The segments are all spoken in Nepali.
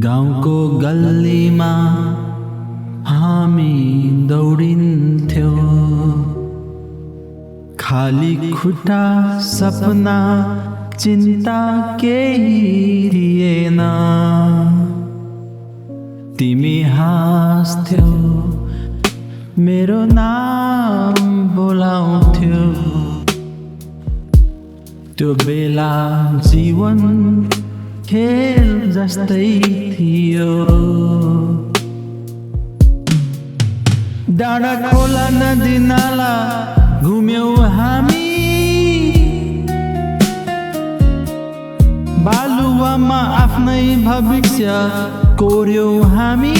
गाउँको गल्लीमा हामी दौडिन्थ्यो, खाली खुट्टा सपना चिन्ता केही थिएन। तिमी हाँस्थ्यौ, मेरो नाम बोलाउँथ्यौ, त्यो बेला जीवन खेल जस्तै थियो। डाँडा खोला नदी नाला घुम्यौं हामी, बालुवामा आफ्नै भविष्य कोर्यौं हामी।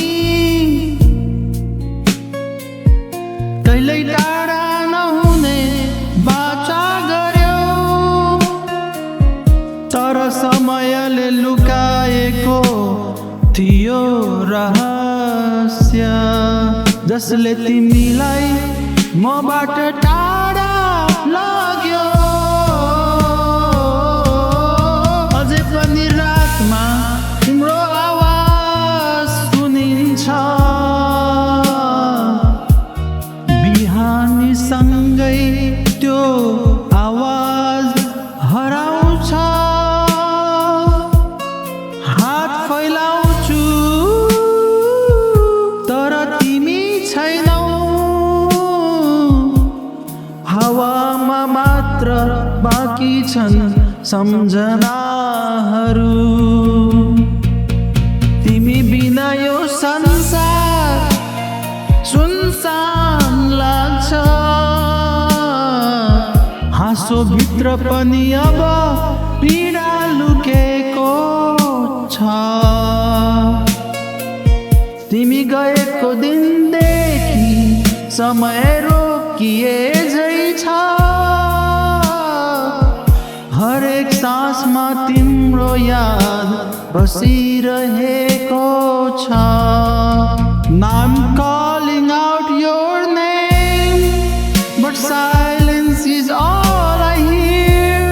कहिल्यै टाढा नहुने बाचा गर्यौं, तर समयले लुकाएको थियो रहस्य, जसले तिमीलाई मबाट टाढा लाग्यो। अझै पनि रातमा तिम्रो आवाज सुनिन्छ, बिहानीसँगै त्यो आवाज हराउँछ। हात फैलाउँछु तर तिमी छैनौ, हावामा मात्र बाँकी छन् सम्झनाहरू। तिमी बिना यो संसार सुनसान लाग्छ, हाँसो भित्र पनि अब पीडा लुकेको छ। तिमी गएको दिनदेखि समय रोकिए झै छ, हरेक सासमा तिम्रो याद बसिरहेको छ। Now I'm calling out your name, but silence is all I hear.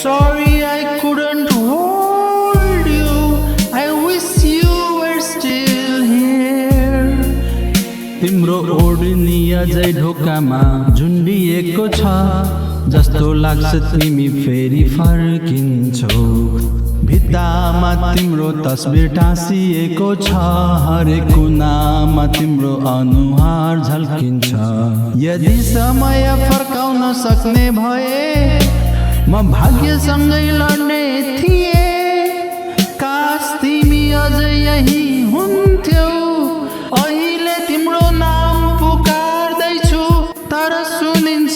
Sorry I couldn't hold you, I wish you were still here. तिम्रो ओढनी अझै ढोकामा झुन्डिएको छ, जस्तो लाग्छ तिमी फेरि फर्किन्छौ। भित्तामा तिम्रो तस्बिर टाँसिएको छ, हरेक कुनामा तिम्रो अनुहार झल्किन्छ। यदि समय फर्काउन सक्ने भए म भाग्यसँगै लड्ने थिए। काश तिमी अझै यही हुन्थ्यौ, अहिले तिम्रो नाम पुकार्दैछु, तर सुनिन्छ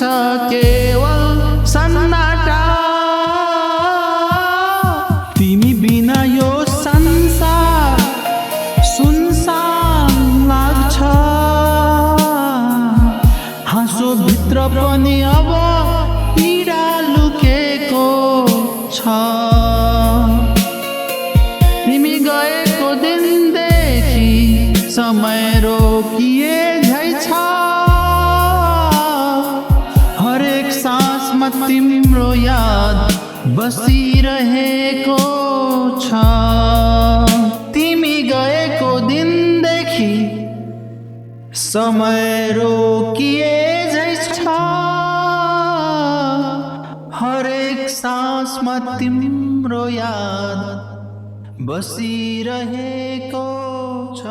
केवल सन्नाटा। तिमी बिना यो संसार सुनसान लाग्छ, हाँसो भित्र पनि अब पीडा लुकेको छ। तिमी गएको दिनदेखि समय रोकिए झै छ, हरेक सासमा तिम्रो याद बसिरहेको छ। तिमी गएको दिनदेखि समय रोकिए झै छ, हरेक सासमा तिम्रो याद बसिरहेको छ।